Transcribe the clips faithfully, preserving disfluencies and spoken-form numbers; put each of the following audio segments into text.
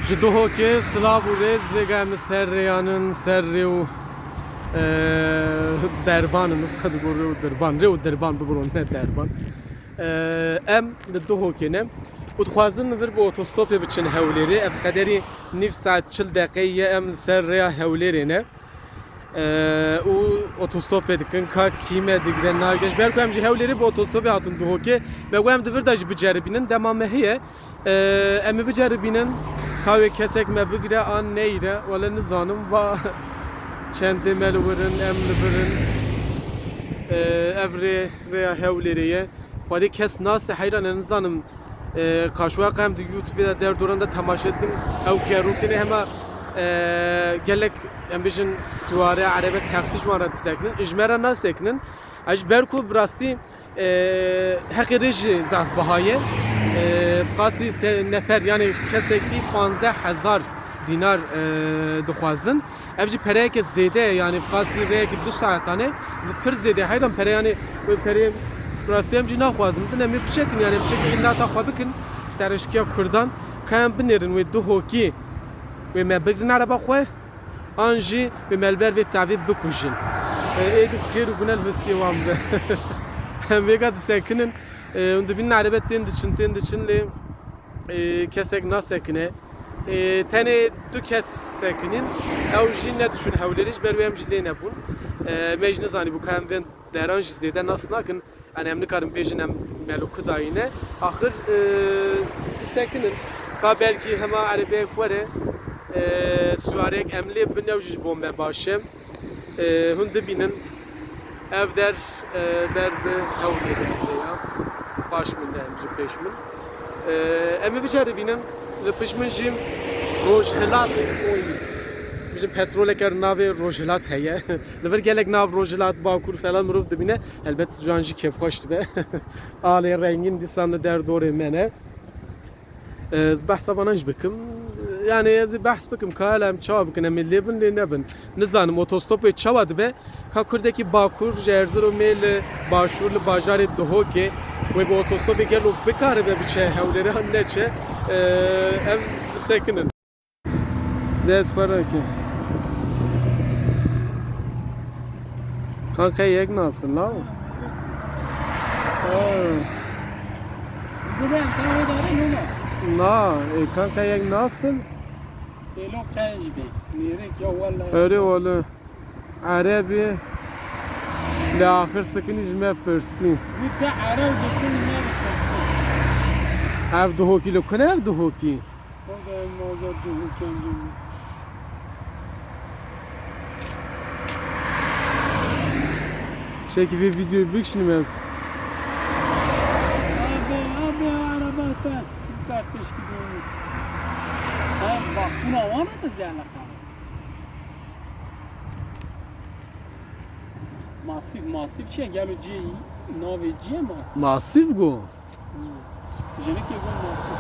Ji Duhokê silav û rêz, vêga em li ser rêyan in, ser rê û, e, derban in, wisa digo rê û dirban, rê û dirban bibiro, ne derban. E, em li Duhokê ne û dixwazin li vir bi otostopê biçin Hewlêrê. Ev qederî nîv saet, çil deqeyê ye, em li ser rêya Hewlêrê ne. E, û otostopê dikin, ka kî me digire nagire. Ji ber ku em ji Hewlêrê bi otostopê hatin Duhokê, me got em di vir de jî biceribînin, dema me heye. E, em ê biceribînin, ka wê kesek me bigire an neyre, wele nizanim, va çendê me li wir in, em li vir in. E, ev rê, rêya Hewlêrê ye. Xwedê kes nase, heyran e, nizanim, e, qaşwa qe em di YouTube de derdoran de temaşe dikin, ew gerokê ne hema, e, gelek, em bêjin, siware, erebe, taksî ji wan re disekinin, ji me re nasekinin. Ez ji ber ku bi rastî, e, heqê rê jî zaf biha ye. E, bi qasî se-, nefer, yani kesekî panzdeh hezar dînar, e, dixwazin. Ev jî pereyeke zêde ye, yani qasî rêyekî du saetan e, bi pir zêde. Heyran pere, yani wê pereyê rastî em jî naxwazin. Din em ê biçekin, yani em çekî îlata xwe bikin, serişkiya Kurdan. Ka em binêrin wê Duhokî, wê me bigrin ereba xwe, an jî wê me li ber vê tavê bikujin. E, ê di xêr û gune li histê wan be. Em vêga disekinin, e, hûn dibînin erebe tên diçin, tên diçin lê, e, kesek nasekine. E, tenê du kes sekinin, ew jî nediçûn Hewlêrê, ji ber wê em jî lê nebûn. E, me jî nizanîbû ka em vên deran jî zêde nas nakin. Yani em nikarin bêjin em me li ku dayîne. Axir, e, disekinin. Ka belkî hema erebeyek were, e, siwareyek em lê bin, ew jî ji bo me baş e. E, hûn dibînin, ev der, e, ber bi Hewlêrê ya. Paş min de em ji pêş min. E, em ê biceribînin, li pişt min jî Rojhilat Oil. Bijin petroleke navê Rojhilat heye. Li vir gelek nav Rojhilat, Bakur falan mirov dibîne. Helbet jan jî kêfxweş dibe. Alê rengîn dîsan li derdorê me ne. Ez behsa vana jî bikim. Yani ez ê behs bikim, ka hele em çawa bikin, em ê lê bin, lê nebin. Nizanim otostopê çawa dibe, ka kurdekî Bakur ji Erziromê li Başûr, li bajarê Duhokê, wê bi otostopê gelo bikaribe biçe Hewlêrê an neçe, e, em disekinin. Dest xwe reke. Kanka yek nasıl la? Ha. Gidem, tamam, tamam, tamam. Na, e, kanka yek nasıl? Elo qenc be. Nêrek ya wala. Öyle oğlu. Erebi. Le axir sıkın içme pırsi. Bu da Arap desin ne pırsi. Ev Duhokî li kune ev Duhokî? Orada mağdur kendim. Çekî vê vîdeoyê bikişînim ez. Abi, abi, araba te. Kardeş gidiyor. Sen bak, buna var mı da zerre kalır? Masîf, masîf çi ye? Gelo cê, navê cê ye masîf. Masîf go. Jinikê got masîf.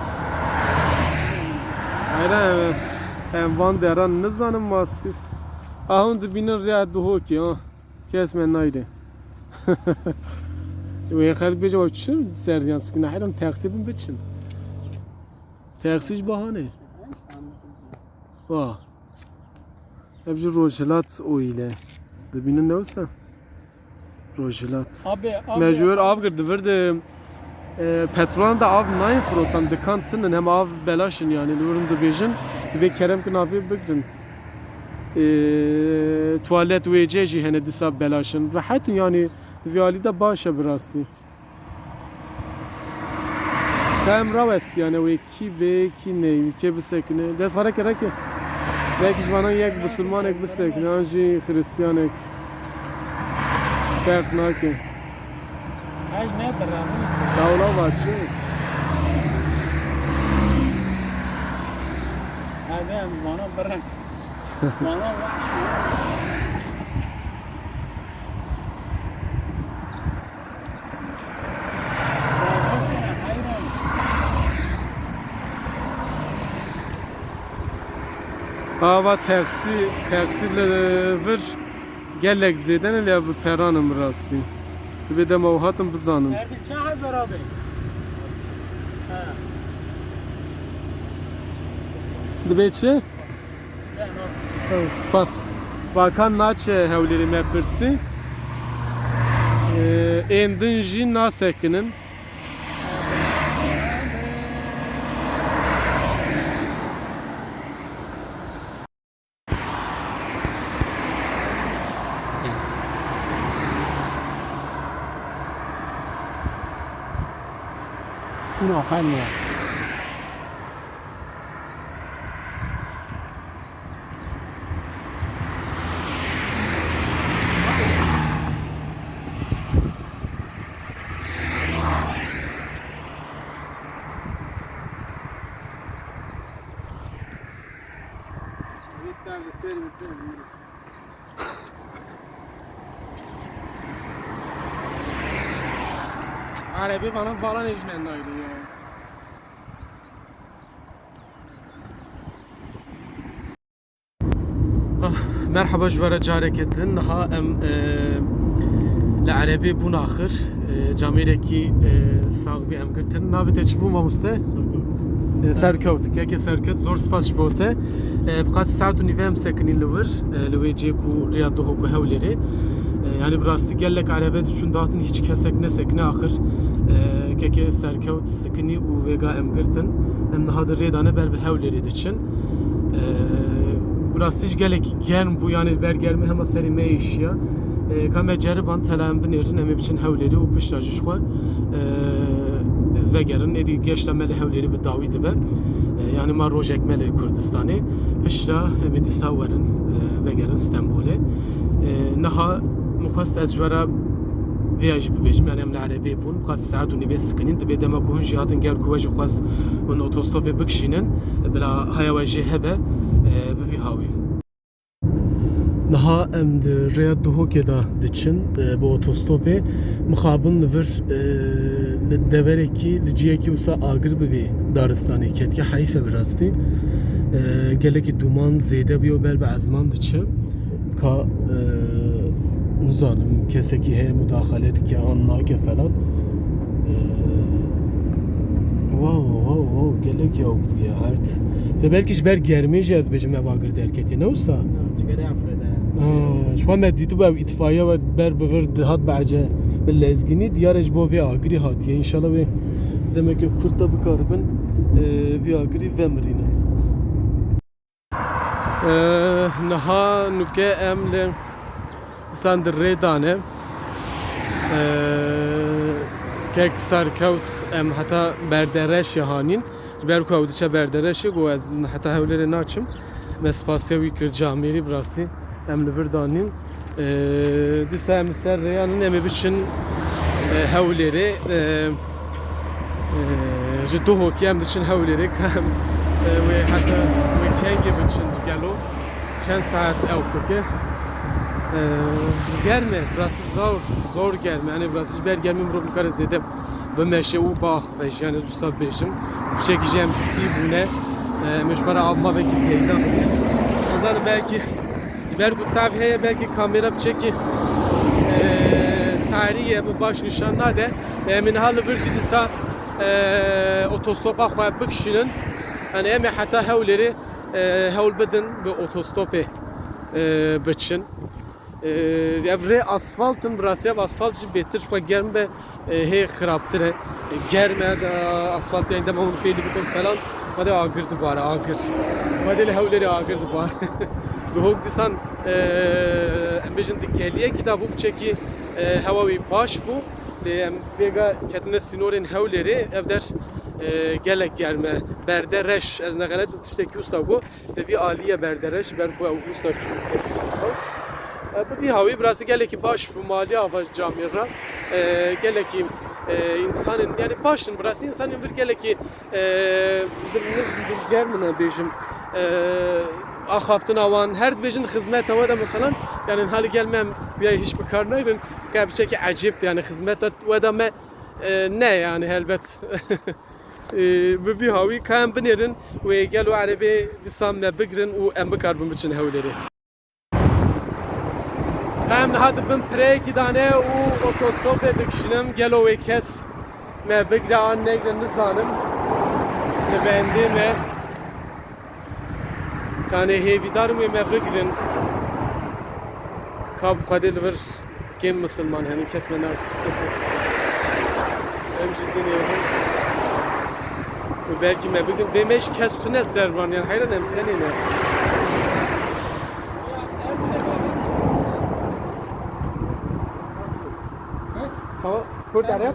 Hayra, em, em van deran nizanin masîf. Ahun dibînin rêya Duhokê, ha. Kes me nayre. Wê xelk bêje, wa çi ser yan sikine? Hayran, taksî bin biçin. Taksî ji bahane. Wa. Ev jî Rojhilat Oil e. Dibînin ne wisa? Rojhilat. Abi, abi, Me ji wir abi. Av girt, di vir de, e, petrolan de av nayên firotan, dikan tinin, hem av belaş in yani, li wir dibêjin, divê kerem kin avê bigrin. E, tuwalet, wêce jî hene dîsa belaş in. Rehet in yani, di vî alî de baş e bi rastî. Ka em rawestiyane wê kî bê, kî neyê, wî kê bisekine. Dest xwe reke, reke. Belkî ji vanan yek bisilmanek bisekine, an jî xiristiyanek. Ferq nake. Ez ne diremin. Dawla va çi? Hadi em vana birek. Vana va. Ava taksî, taksî li vir gelek zêde ne, lê bi peran in bi rastî. Divê dema û hatin bizanin. Erbil çend hezar abi? He. Dibê çi? Spas. Bakan naçe Hewlêrê me pirsî. Ee, ên din jî nasekinin. Hûn axayên me. Erebê vana vala nejmen naylo ya. Ah, merheba ji we re careke din. Niha em, e, li erebê bûn axir. E, camêrekî, e, sax bî em girtin. Navê te çi bû mamoste? Serkewt. E, Serkewt. Keke Serkewt, zor spas ji bo te. E, bi qas saet û nîve em sekinîn li wir. E, li wê cihê ku rêya Duhok û Hewlêrê. E, yani bi rastî gelek erebe diçûn datin, hiç kesek nesekine axir. E, keke Serkewt sekinî û vêga em girtin. Em niha di rê de ne ber bi Hewlêrê diçin. E, bi rastî jî gelekî germ bû, yani ber germê hema serê me êşiya. E, ka me ceriban tela em binêrin, em ê biçin Hewlêrê û pişta jî ji xwe, e, biz vegerin. Êdî geşta me li Hewlêrê bi dawî dibe. E, yani ma rojek me li Kurdistanê. Pişta em ê dîsa werin, e, vegerin Stenbolê. E, niha min xwest ez ji we re vêya jî bibêjim, yani em li erebê bûn, bi qas saet û nîvê sikinîn, dibê dema ku hûn jî hatin, ger ku we jî xwest hûn otostopê bikişînin, bila haya we jê hebe, e, bi vî hawî. Niha em di rêya Duhokê de diçin, e, bi otostopê. Mixabin li vir, e, li deverekî, li ciyekî wisa agir bi vî daristanê ketiye. Heyf e bi rastî. E, gelekî duman zêde bûye û ber bi ezman diçe. Ka, e, nizanim, kesekî heye mudaxale dike an nake falan. E, wow, wow, wow, gelek yawk bûye erd. Ve belkî ji ber germê jî ez bêjim ev agir derketiye, ne wisa? Cigere Efrede. Ha, ji xwe me dîtibû ew îtfaiye we ber bi vir dihat behece bi lezginî, diyar e ji bo vê agirî hatiye. Înşallah wê demeke kurt de bikaribin, e, vî agirî vemirînin. Ee, niha nûke em li disan di rê dane. Ee, kek Serkewt em heta Berdereşê hanîn. Ji ber ku ew diçe Berdereşê, ku ez heta Hewlêrê naçim. Me spasiya wî kir camêrî, bi rastî em li vir danîn. Ee, dîsa em li ser rêyan in, em ê biçin, e, Hewlêrê. Ee, e, ji Duhokê em diçin Hewlêrê, ka em, e, wê heta wê kengê biçin gelo? Çend saet ew xwike? Ee, germ e, bi rastî zor, zor germ e. Yani bi rastî ji ber germê mirov nikare zêde bimeşe û biaxive jî. Yani ez wisa bêjim. Piçekî jî em tî bûne. Ee, em ê ji xwe re av mavekî peyda bikin. Nizanim belkî Ji ber ku tav heye, belkî kamera piçekî, e, tarî ye, min baş nîşan nade. Em ê niha li vir jî dîsa, e, otostopa xwe bikişînin. Yani em ê heta Hewlêrê, e, hewl bidin bi otostopê, e, biçin. E, ev rê asfalt in, bi rastî ev asfalt jî bêtir ji xwe germ be, e, hê xirabtir e. E, germ e, de, asfaltê dema hûn pêlî bikin falan, xwedê agir dibare, agir. Xwedê li Hewlêrê agir dibare. Duhok dîsan, e, em bêjin di keliyekî de bû, piçekî, e, hewa wî baş bû. Lê em vêga ketine sînorên Hewlêrê, ev der, e, gelek germ e. Berde reş, ez ne xelet tiştekî wisa got. Li vî alî ye Berdereş, ji ber ku ew wisa çû. E, bi vî hawî bi rastî gelekî baş bû, malî ava camêr re. E, gelekî, e, însanên, yani baş in, bi rastî însanên vir gelekî, e, dilniz, dilgerm in, em bêjim. E, axaftina wan, her dibêjin xizmeta we de me falan. Yani niha li gel me em vîya hîç bi kar nayrin. Ka piçekî ecêb, yani xizmeta we de me, e, ne yani helbet. Ee, bi vî hawî ka em binêrin wê gelo erebê dîsa me bigirin û em bikaribin biçin Hewlêrê. Em niha di bin pireyekî dane û otostopê dikişînim. Gelo wê kes me bigire an negire nizanim. Li bendê me. Yani hêvîdar im wê me bigirin. Ka bi Xwedê li vir kêm misilman hene, kes me nakir. Em jî dinê bin. Û belkî me bigirin. Bê me jî kes tune ser van, yani heyran em tenê ne. Çawa? Kurd, Ereb?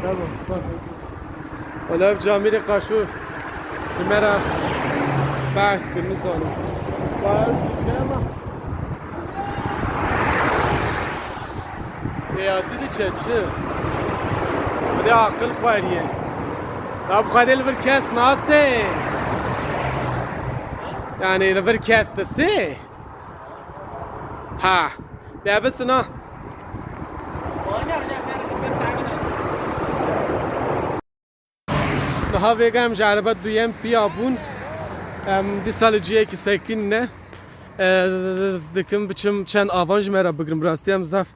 Tamam, spas. Wala ev camêrê qaşû ji me re behs kir, nizanim. Wa ev diçe ama. Ê ya, tu diçe çi? Bi de aqil xweriye. Ya bi Xwedê li vir kes nasê. Yani li vir kes disê. Ha. Bê bisina. Niha vêga em ji ereba duyem piya bûn. Em dîsa li ciyekî sekinîne. Ez dikim biçim çend avan ji me re bigrim. Bi rastî em zaf,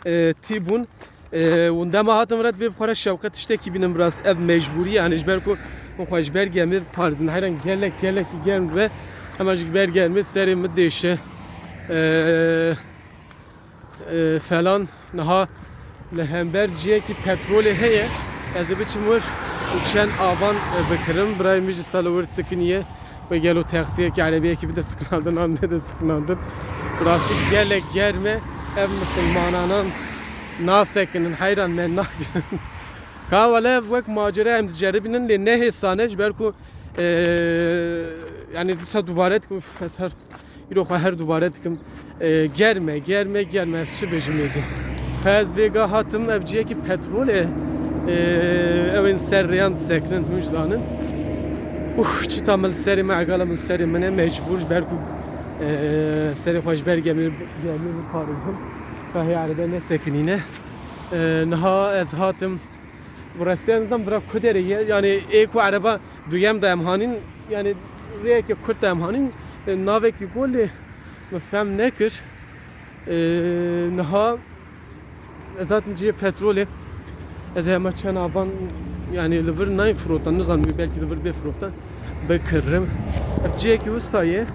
e, tî bûn. E, û dema hatim vir dibê bi xwe re şewqe tiştekî bînim bi rastî. Ev mecbûrî, yani ji ber ku hûn xwe ji ber germê diparêzin. Heyran gelek, gelekî germ dibe. Hema ji ber germê serê min dêşe. E, e, falan niha li hember ciyekî petrolê heye. Ez ê biçim wir û çend avan, e, bikirim. Birayê min jî dîsa li wir sikiniye. Wê gelo taksiyekî, erebeyekî bide sikinandin an nede sikinandin. Bi rastî gelek germ e. Ev misilmananan nasekinin, heyran me nagirin. Ka wele ev wek macera em diceribînin lê ne hêsan e ji ber ku, e, yani dîsa dubare dikim, ez her Îro xwe her dubare dikim. E, germ e, germ e, germ e, ez çi bêjim êdî. Ez vêga hatim, ev ciyekî petrol e. E, ew ên ser rêyan disekinin, hûn jî zanin. Ûh, çita min li serê me, egala min li serê min e, mecbûr ji ber ku, e, serê xwe ji ber germê, germê biparêzim. Ka hê erebe nesekinîne. E, niha ez hatim. Bi rastî ez nizam vira ku derê ye. Yani ê ku ereba duyem de em hanîn, yani rêyeke kurt de em hanîn, e, navekî golê min fehm nekir. E, niha ez hatim cihê petrolê. Ez ê hema çend avan, yani li vir nayên firotan, nizanim wê belkî li vir bê firotan, bikirim. Ev cihekî wisa ye.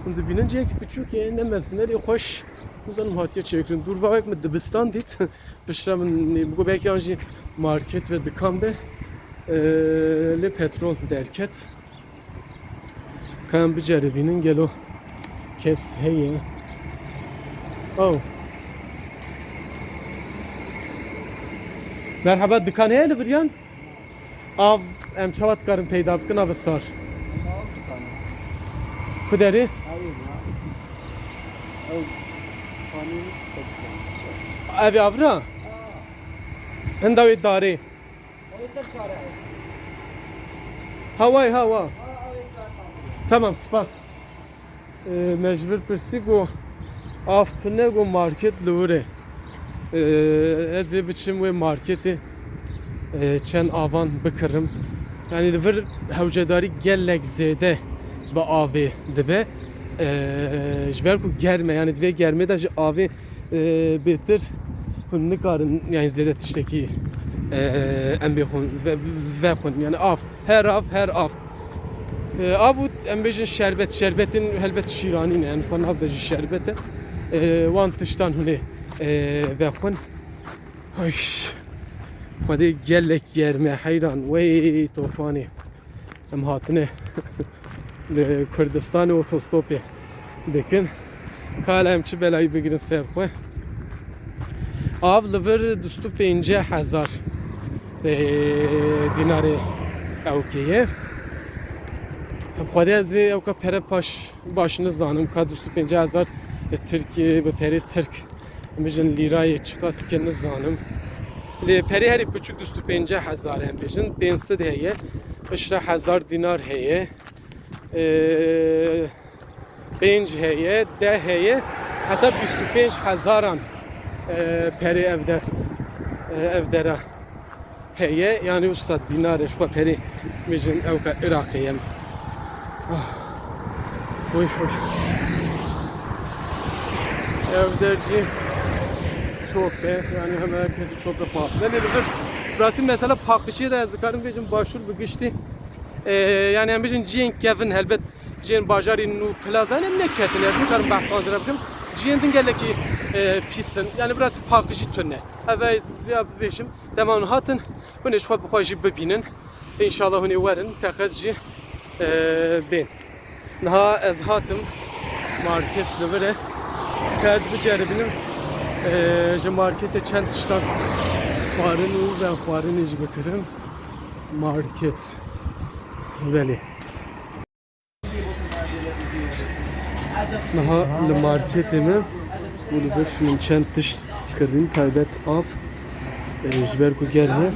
Hûn dibînin cihekî piçûk e, ne mezin e, lê xweş. Nizanim hatiye çêkirin. Dûrva wek min dibistan dît. Piştre min, e, bi got belkî an jî market ve dikan be, e, lê petrol derket. Ka em biceribînin gelo kes heye. Oh. Merhaba, dikan heye li vir yan? Av, em çawa dikarin peyda bikin, av sar? Ku derê? Hayır ya. Ew kanî Ev ê avra? Hinda wê darê. Ew ê ser sare ew. Haway, hawa. Ha, ew ê ser tamam. Tamam, spas. E, me ji vir pirsî ku av tune, ku market li wir e. E, ez ê biçim wê marketê, e, çend avan bikirim. Yani li vir hewcedarî gelek zêde bi avê dibe. E, ji ber ku germ e, yani di vê germê de ji avê, e, bêtir hûn nikarin, yani zêde tiştekî, e, em bê xwin, ve-, vexwin. Yani av, her av, her av. E, av û em bêjin şerbet, şerbetên helbet şîranî ne, yani xwe nav de jî şerbet e. E, wan tiştan hûn ê, e, vexwin. Ay, Xwedê gelek germ e, heyran, wey tofanê. Em hatine li Kurdistanê otostopê dikin. Ka em çi belayî bigirin ser xwe. Av li vir du sed û pêncî hezar, e, dînarê ewkê ye. Em Xwedê ez vê ewka pere paş baş nizanim ka du sed û pêncî hezar Tirkiyê bi perê Tirk Em bêjin lîrayê çiqas dike nizanim. Lê perê herî piçûk du sed û pêncî hezar em bêjin. Pênc sed heye. Piştre hezar dînar heye. Ee, pênc heye, deh heye. Heta bîst û pênc hezaran, ee, perê ev der, ee, ev dera. Heye, yani wisa dînarê ji xwe perê bêjin ewka Iraqê ye. Ah. Oy, oy. Ev der jî çop e, yani heme her kesî çop e pahalı. Lê li vir Rastî mesela paqijiyê de ez dikarim bêjim başûr bi giştî. E, yani em bêjin cihên kevin, helbet cihên bajarî nû plaza em neketin, ez nikarim behsa wan tune bikim. Cihên din gelekî, e, pîs in. Yani bi rastî paqijî tune. Ev ez vêya bibêjim. Dema hûn hatin, hûn ê ji xwe bi xwe jî bibînin. Înşallah hûn ê werin, teqez jî, e, bên. Niha ez hatim market li vir e. Ka ez biceribînim, e, ji marketê çend tiştan xwarin û venxwarinê jî bikirim. Market. Belê. Niha li marketê me û li vir min çend tişt kirîn, taybet av, e, ji ber ku germ e.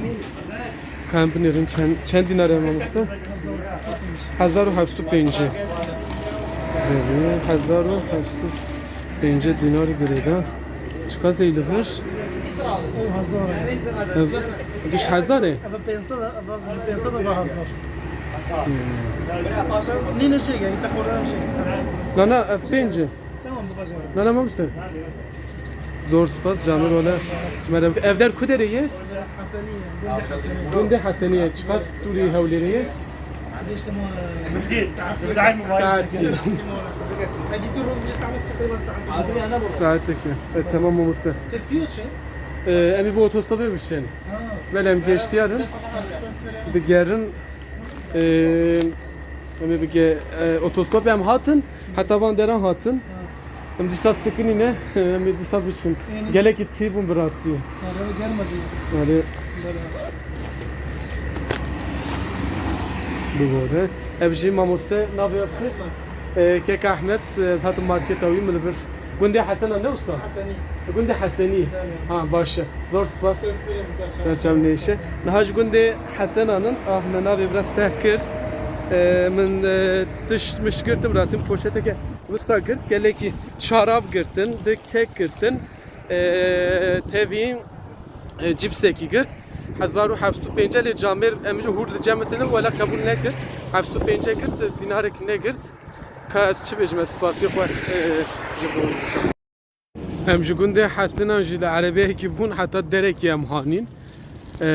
Ka em binêrin çend, çend dînar e mamoste? Hezar û heft û pêncî. Hezar û heft û pêncî dînar girêda. Çiqas ê li vir? Ev hezar e. Ev, giş hezar e? Ev pênc sed e, ev ji pênc sed e, ev hezar. Hmm. Nîne şey, yani, te xwe şey. Na, na, ev pênc e. Tamam, bu kadar. Na, na, mamoste. Zor spas, canım, wala. Merhaba. Ev der ku derê ye? Haseniye, Gundê Haseniye. Gundê Haseniye. Çiqas dûrî Hewlêrê ye? Saet. Saet. Saeteke. E, tamam mamoste. E, em ê bi otostopê biçin. Belê em geştiyarin. Digerin. E, em ê bike, e, otostopê em hatin. Heta van deran hatin. Em dîsa sikinî ne, em ê dîsa biçin. Gelekî tî bûn bi rastî. Erê. Bibore. Ev jî mamoste navê wî bi xêr? E, kek Ahmet, e, ez hatim marketa wî, min li vir. Gundê Hesena ne wisa? Hesenî. Gundê Hesenî. Ha, baş e. Zor spas. Ser çav nêşe. Niha ji gundê Hesenan in, ah, me navê vira seh kir. E, min, e, tişt mişt girtim, rastî poşeteke wisa girt, gelekî şarab girtin, di kek girtin, e, tevî, e, cîpsekî girt. Hezar û heft sed û pêncî lê camêr em ji hûr li cem tinin, wela qebûl nekir. Heft sed û pêncî girt, dînarek negirt. Ka ez çi bêjim, ez spasî xwe, e, ji bo. Em ji gundê Hesinan jî li erebeyekî bûn, heta derekî em hanîn. E,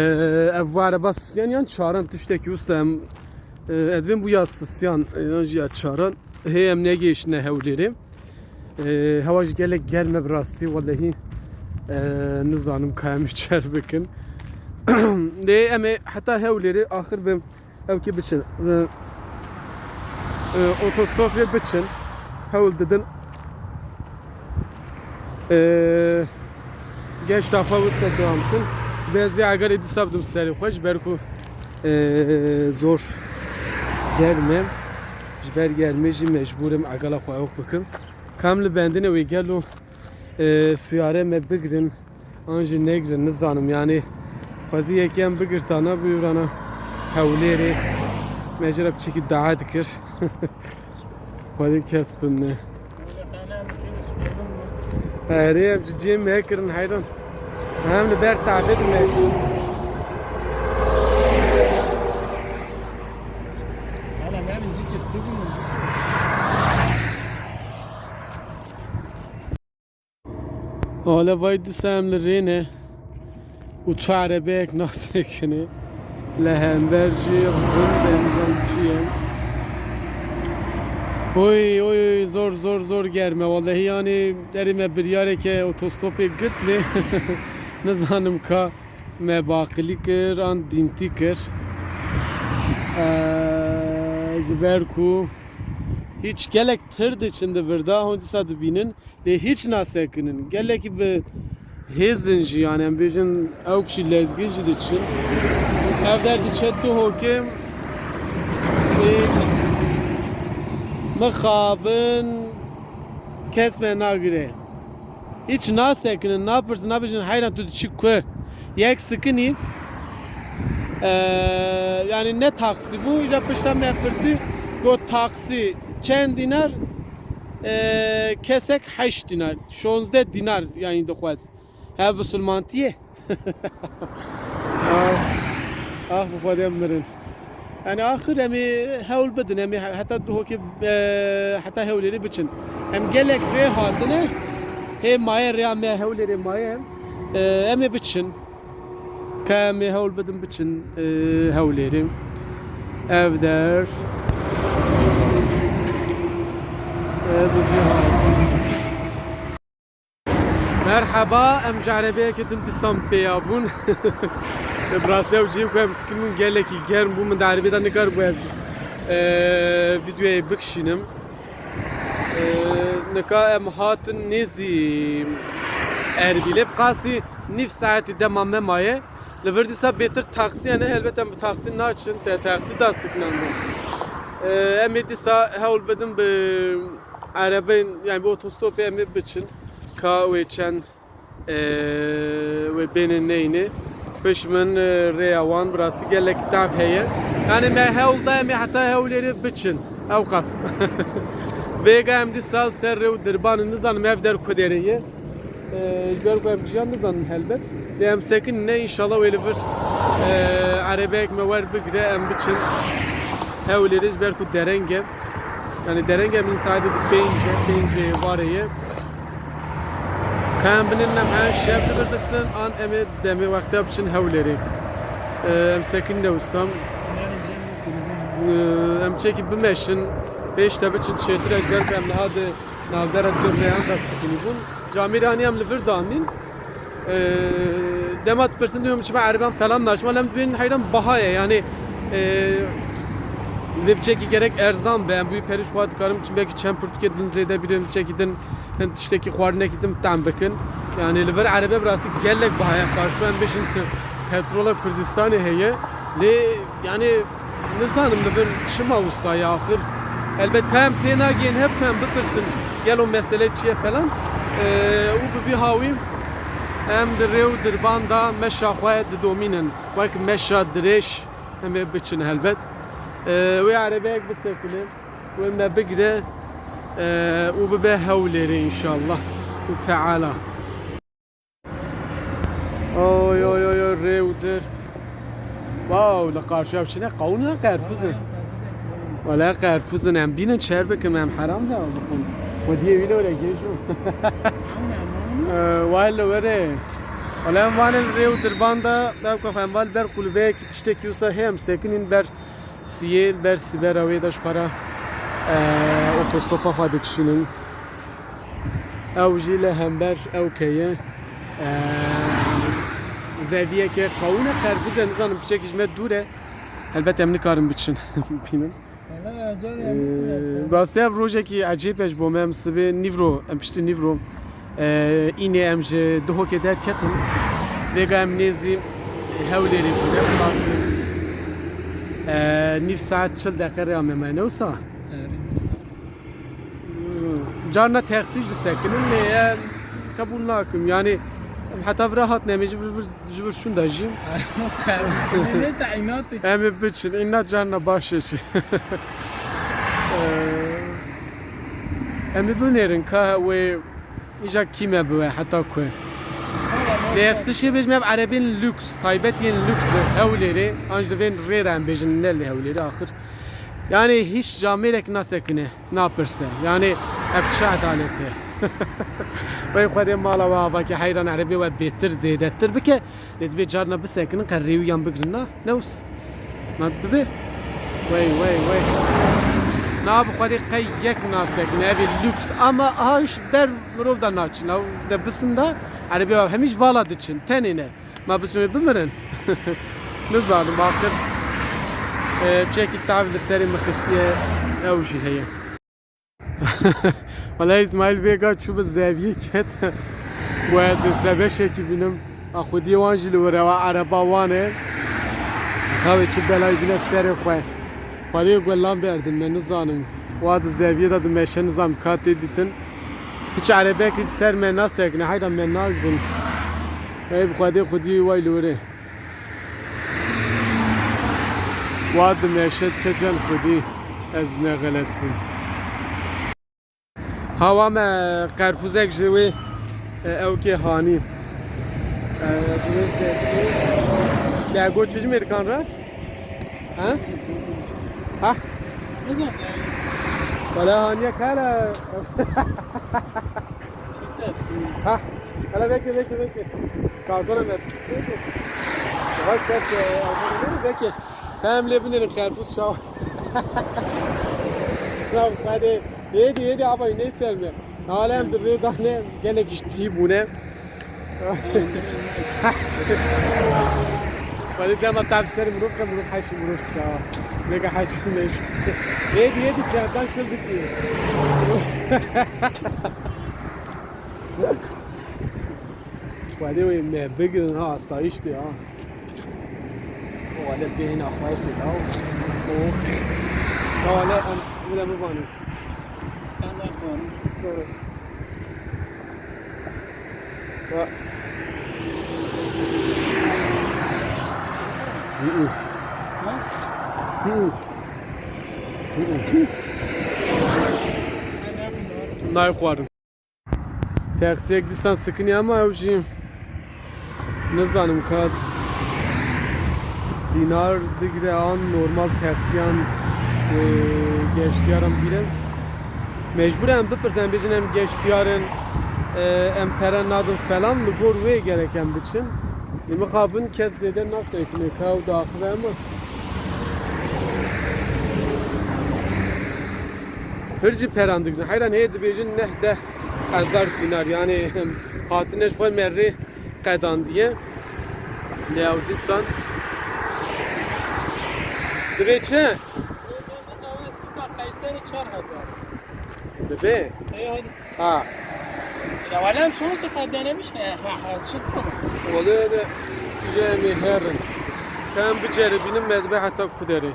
ev bu ereba sisiyan yan çaran tiştekî wisa em, e, edibên bû ya sisiyan, e, yan jî ya çaran. Hê em negihiştine Hewlêrê. E, hewa jî gelek germ e bi rastî, welehî, e, nizanim ka em çer bikin. Lê em ê heta Hewlêrê axir bi ew kê biçin. E, e, otostopê biçin. Hewl didin. E, geşta xwe wisa dewam bikin. Bi ez vê egalê dîsa bidim serê xwe, ji ber ku, e, zor germ e. Ji ber germê jî mecbûr im egala xwe ewk bikim. Ka em li bendinê wê gelo, e, siyare me bigirin, an jî negirin, nizanim, yanî xwezî yekê em bigirtana, bûyurana Hewlêrê, me jê re piçekî dua dikir. Xwedê kes tune. Erê, em ji cihê me kirin heyran. Em li ber tabê dimeşin. Ola vay dîsa em li rê ne û tu erebeyek nasekine. Li hember jî rind e, nizam çi ye. Oy, oy, oy, zor, zor, zor germ e. Wallahî, yanî, derê me biryareke otostopê girt lê nizanim ka me baqilî kir an dîntî kir. Eee, ji ber ku hîç gelek tir diçin di vir de, hûn dîsa dibînin. Lê hîç nasekinin. Gelekî bi hêzin jî, yani em bêjin ewk jî lezgîn jî diçin. Ev der diçe Duhokê, ê, mixabin kes me nagire. Hîç nasekinin, napirsin, nabêjin heyran tu diçî ku. Yek sikinî, e, yani ne taksî bû, îca pişta me pirsî, got taksî çend dînar? E, kesek heşt dînar, şonzdeh dînar yani dixwest. Ev bisilmantî ye. Ah, ah, bi Xwedê em mirin. Yani axir em ê hewl bidin, em ê he-, heta Duhokê, e, heta Hewlêrê biçin. Em gelek rê hatine, hê maye rêya me Hewlêrê maye, e, em ê biçin. Ka em ê hewl bidin biçin, e, Hewlêrê. Ev der. E, bi vî hal. Merheba, em ji erebeyekê din dîsan pêya bûn. Bi rastî ew cihê ku em sikin bûn gelekî germ bû, min di erebê de nikaribû ez, e, vîdeoyê bikişînim. E, nika em hatin nêzî Erbîlê, bi qasî nîv saetî dema me maye. Li vir dîsa bêtir taksî hene, helbet em bi taksî naçin, te taksî da sikinan bûn. E, em ê dîsa hewl bidin bi erebeyên, yani bi otostopê em ê biçin. Ka wê çend, e, wê bênê neyne. Pişt min, e, rêya wan bi rastî gelek tav heye. Yani me hewl da em ê heta Hewlêrê biçin. Ew qas. Vêga em dîsa li ser rê û dirban in, nizanim ev der ku derê ye. E, ji ber ku em ciyan nizanin helbet. Lê em sekinîne, înşallah wê li vir, e, erebeyek me wer bigire, em biçin Hewlêrê ji ber ku dereng e. Yani dereng e, min saetê di pênc e, pêncê êvarê ye. Ka em binêrin em her şev li vir bisin, an em ê demê wexta biçin Hewlêrê. E, em sekinîne wisa. E, em çekî bimeşin, pêş de biçin çêtir e, ji ber ku em niha di navbera du rêyan de sikinî bûn. Camêrê anî em li vir danîn. Ee, dema dipirsin, diyorum çima ereban falan naçma, lem dibên heyran baha ye. Yani, ee, vê biçekî gerek erzan be. Em bi perî ji xwe dikarin biçin, belkî çend pirtûkê din zêde birin, biçekî din hin tiştekî xwarinekî din tam bikin. Yani li vir erebe bi rastî gelek baha ye. Qarşî em bêjin petrola Kurdistanê heye. Lê yani nizanim li vir çima wisa ye axir. Elbet ka em tênagihên hev em bipirsin gelo mesele çi ye falan. Ee, û bi vî hawî em di rê û dirban da meşa xwe didomînin. Wek meşa dirêj em ê biçin helbet. Ee, wê erebeyek bisekine, wê me bigire, ee, û bibe Hewlêrê înşallah. Û Teala. Oy, oy, oy, oy, rê û dir. Wow, li qarşiya çi ne? Qawûn ne, qerpûz in? Wele qerpûz in, em bînin çer bikin, em heram de bixwin. Xwediyê wî li were gêj û. Ee, wale were. Wele em vanê rê û dirban de, dev kaf em val ber kulübeyekî tiştekî wisa hê, em sekinîn ber siyê, ber sibera wê de ji xwe re, ee, otostopa xwe dikişînin. Ew jî li hember ew keye, e, zeviyeke qawûn e, qerpûz e, nizanim piçekî ji me dûr e. Helbet em nikarin biçin bînin. Wala carê em Ee, rastî ev rojekî ecêb e ji bo me. Em sibê nîvro, em piştî nîvro, e, înê em ji Duhokê derketin. Vêga em nêzî Hewlêrê bûne, bi rastî, e, nîv saet çil deqe rê me maye, ne wisa? Erê, nîv saet. Carna taksî jî disekinin, lê em qebûl nakim. Yanî em heta vira hatine, em ê ji vir, vir, ji vir şûnda jî. Lê te înatek. Em ê biçin, îna carna baş e jî. Ee, em ê binêrin ka wê îja kî me biwe heta ku. Lê ez tiştê bêjim, ev erebên lûks, taybet yên lûks li Hewlêrê, an jî divên rê re em bêjin, ne li Hewlêrê axir. Yanî hîç camêrek nasekine. Napirse. Yanî ev çi edalet e? Wey Xwedê mala we avakê heyran erebê we bêtir zêdetir bike. Lê dibê carna bisekinin qe rêwiyan bigrin na. Ne wis? Ma dibe? Wey, wey, wey. Na bi Xwedê qe yek nasekine. Ev ê lûks ama aha ji ber mirov de naçin. Ew de bisin de erebê we hemî ji vala diçin. Tenê ne. Ma bisin wê bimirin? Nizanim axir. E, çekî tav li serê min xistiye, ew jî heye. Wala Îsmaîl vêga çû bi zeviyê ket. Ku ez ê sebeşekî bînim. A xwediyê wan jî li wir e, wa ereba wan e. Ka wê çi belayî bîne serê xwe. Xwedê guelan berdin me, nizanim. Wa di zeviyê de dimeşe, nizanim ka tê dîtin. Hiç erebekî ser me nasekine, heyra me nagrin. Ey bi Xwedê xwediyê way li wir e. Wa dimeşe diçe cem xwedî, ez ne xelet bim. Hawa me qerpûzek ji wê, e, ewkê hanî. E, ji wê zevî. Te got çi ji mêrikan re? Ha? Ha? Wala haniye kala. Ha? Hala bekle, bekle, bekle. Kartona me pis neydi? Baş ser şey, belki hem lê binêrin xerpûs şawa. Ya, hadi, hadi, hadi, abi, ne serme. Alem de rê dane, gelek iş tî bûne. Hadi dema tab ser mirov ke mirov heşî mirov şawa. Nega heşî meş. Hadi, hadi, çardan şıl dikî. Hadi, me bigin ha, asayişti ha. Wale bêhna xweş dida. Wale em bile bivanî. Em naxwarin. Doğru. Ha. Hı hı. Ha? Hı hı. Hı hı. Em naxwarin. Nayxwarin. Taksiyek dîsan sikiniye ama ew jî nizanim ka dînar digire an normal taksiyan, e, geştiyaran bîre. Mecbur em bipirsin, em bêjin em geştiyar in, e, em pere nadin falan, li gor wê gerek em biçin. Lê mixabin kes zêde nasekine ka ew diaxive, ema pir jî peran digirin. Heyran heye dibêjin neh deh hezar dînar, yani hatine ji xwe merê qedandiye. Lê ew dîsan dibê çi? Suka Qeyserî çar hezar. Dibê? Ey, hadi. Ha. Ya, wala em şansê xwe denemiş. He, he, he, çi zor. Olê de cemê herin. Em biceribînin me dibe heta ku derê.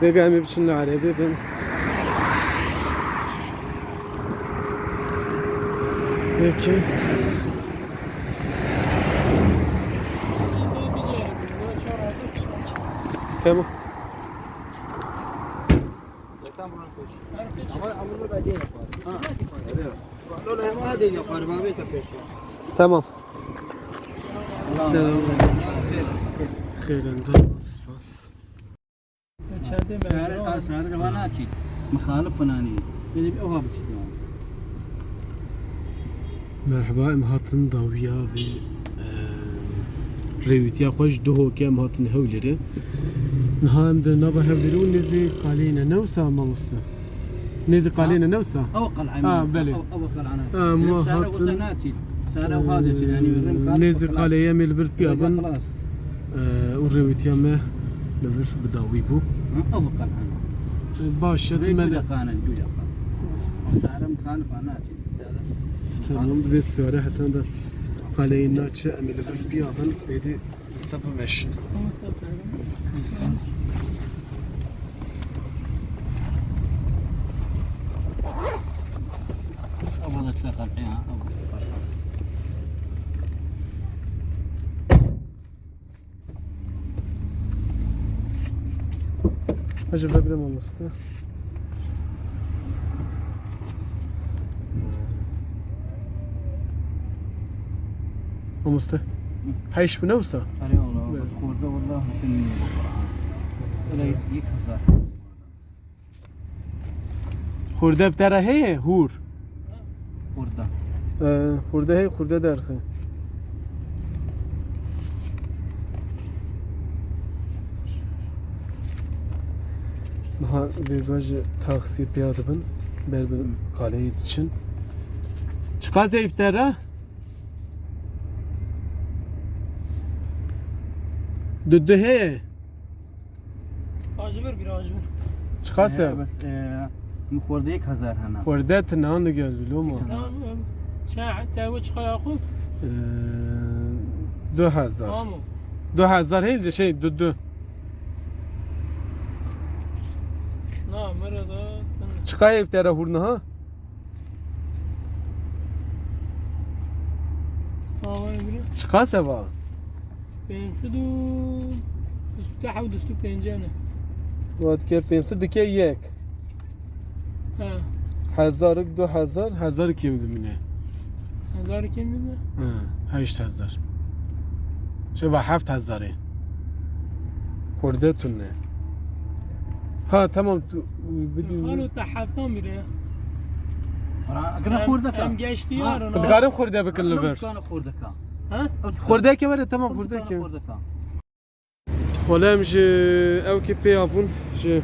Bêga em ê biçin li erebê bin. Peki. Tamam. Ama bunu da değil yapar. Ha. Öyle. Bunu da yapar, abi, yapar. Tamam. Sağ ol. Xêr enda, spas. Şehre, şehre de vana çî. Mixalif finanî. Benim oha biçî. Merhaba, em hatin dawiya vê, e, rêwîtiya xwe ji Duhokê em hatin Hewlêrê. Niha em di nava Hewlêrê û nêzî qaleyê ne, ne wisa mamoste? Nêzî qaleyê ne, ne wisa? Ew qaleyê. Ha, belê. Ew, ew qaleyê. Ha, ma hatin, e, nêzî qaleyê em ê li vir piya bin. E, û rêwîtiya me li vir bi dawî bû. Ha, ew qaleyê. E, baş e, tu me de. Tamam, divê siyare heta da qaleyê naçe, em ê li vir piya bin, êdî li ser bimeşin. Tamam. Ama da çakal, ya, ama da çakal. Hacı, bırak, bırak, mamoste. Mamoste. Hı. Heyş bu ne usta? Arê ola, bas xorda, wallah, hatim nîye. Öyle yek hezar. Xurde bi te re heye? Hûr. Xurde. Ee, xurde heye, xurde derxe. Niha vêga ji taksiyê piya dibin, ber bi qaleyê diçin. Çiqas heye bi te re? Du du heye? Ajibir bir ajibir. Çiqas e? Ee, bes, ee, min xwerde yek hezar hene. Xwerde tu nan digel biloma. Tamam, em, ça, te we çiqa Yakup? Ee, du hezar. Tamam. Du hezar heyl, şey, du du. Na, mera da. Çiqa ev te re hurna ha? Tamam, bire. Çiqas e va? Pênc sed û hewt û pênc ne. Wa dike pênc sed dike yek. He. Hezarek, du hezar, hezar kêm dimîne. Hezar kêm dimîne? He, heşt hezar. Şey va heft hezarê. Kurde tune. Ha, tamam, tu bidî. Xalo te heftan bire. Em, em geştiyar in, ha. Dikarin xurde bikin li vir. Xurdeke were, tamam, xurdeke. Holem ji ew ki pêya bûn, ji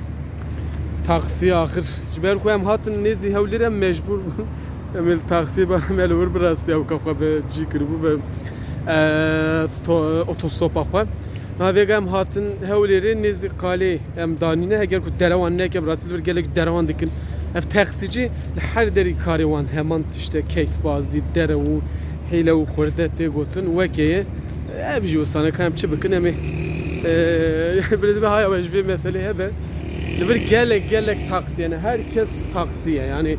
taksiyê axir. Ji ber ku em hatin nêzî Hewlêr, em mecbûr bûn. Em ê li taksiyê ba, em ê li wir bi rastî ewka xwe bi cî kiribû, bi, e, sto-, otostopa xwe. Niha vêga em hatin Hewlêrê, nêzî qalê em danîne. Heger ku derewan neke, bi rastî li vir gelek derewan dikin. Ev taksicî li her derî karê wan heman tişt e, keysbazî, derew û hêle û xurde tê gotin. Weke ye. Ev jî wisa ne, ka em çi bikin, em ê, e, bi rê dibe haya we ji vê meselê hebe. Li vir gelek, gelek taksî, yani her kes taksî ye. Yani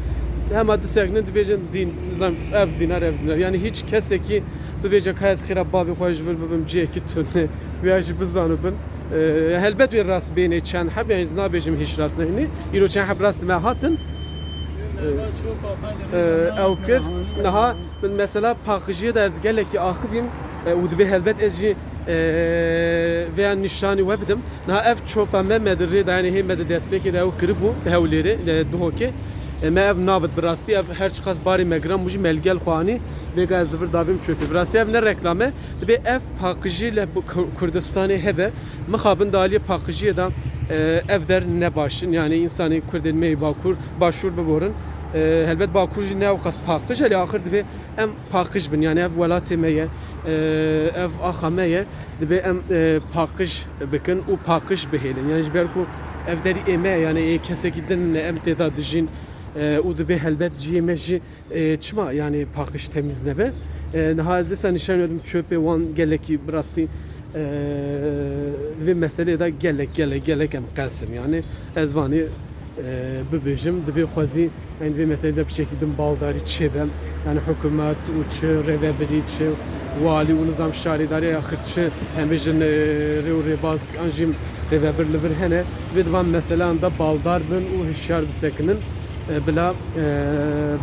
hema diseknin dibêjin dîn, nizam, ev dînar, ev dînar. Yani hiç kesekî bibêje ka ez xêra bavê xwe ji vir bibim cihekî tune. Vêya jî bizanibin. E, helbet wê rast bênê çend heb, yani ez nabêjim hiç rast nehînê. Îro çend heb rast me hatin. E, ew kir. Niha min mesela paqijiyê de ez gelekî axivîm, e, û dibê helbet ez jî, e, vêya nîşanî we bidim. Niha ev çopa me, me di rê de, yani hê me di destpêkê de ew kiribû, di Hewlêrê, di Duhokê. E, me ev nabit bi rastî, ev her çiqas barê me giran bû jî me li gel xwe anî, vêga ez li vir dabêm çöpê. Bi rastî ev ne reklam e, dibê ev paqijî li Ku-, Kurdistanê hebe. Mixabin di aliyê paqijiyê de, e, ev der ne baş in. Yani însanê Kurdên me yê Bakur, Başûr biborin. E, helbet Bakur jî ne ewqas paqij e, lê axir dibê em paqij bin. Yani ev welatê me ye, e, ev axa me ye. Dibê em, e, paqij bikin û paqij bihêlin. Yani ji ber ku ev derî ê me, yani ê kesekî din ne, em tê de dijîn, e, û dibê helbet cihê me jî, e, çima yani paqij temîz nebe? E, niha ez dîsa nîşan wedim çöpê wan gelekî bi rastî, e, di vê meselê de gelek, gelek, gelek em qels in. Yani ez vanî, e, bibêjim, dibê xwezî em di vê meselê de piçekî din baldarî çêbe. Yani hikûmet û çi rêvebirî, çi walî û nizam şarîdarî, axir çi em bêjin, e, rê û rêbaz an jî rêvebir li vir hene. Vê di van meselan de baldar bin û hişyar bisekinin. E, bila, e,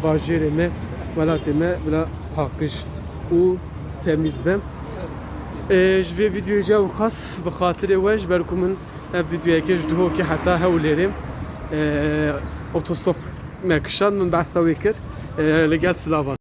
bajêrê me, welatê me bila paqij û temîz be. E, ji vê vîdeoyê jî ewqas bi xatirê we, ji ber ku min ev vîdeoyeke ji Duhokê heta Hewlêrê, e, otostop me kişand, min behsa wê kir. E, li gel silavan.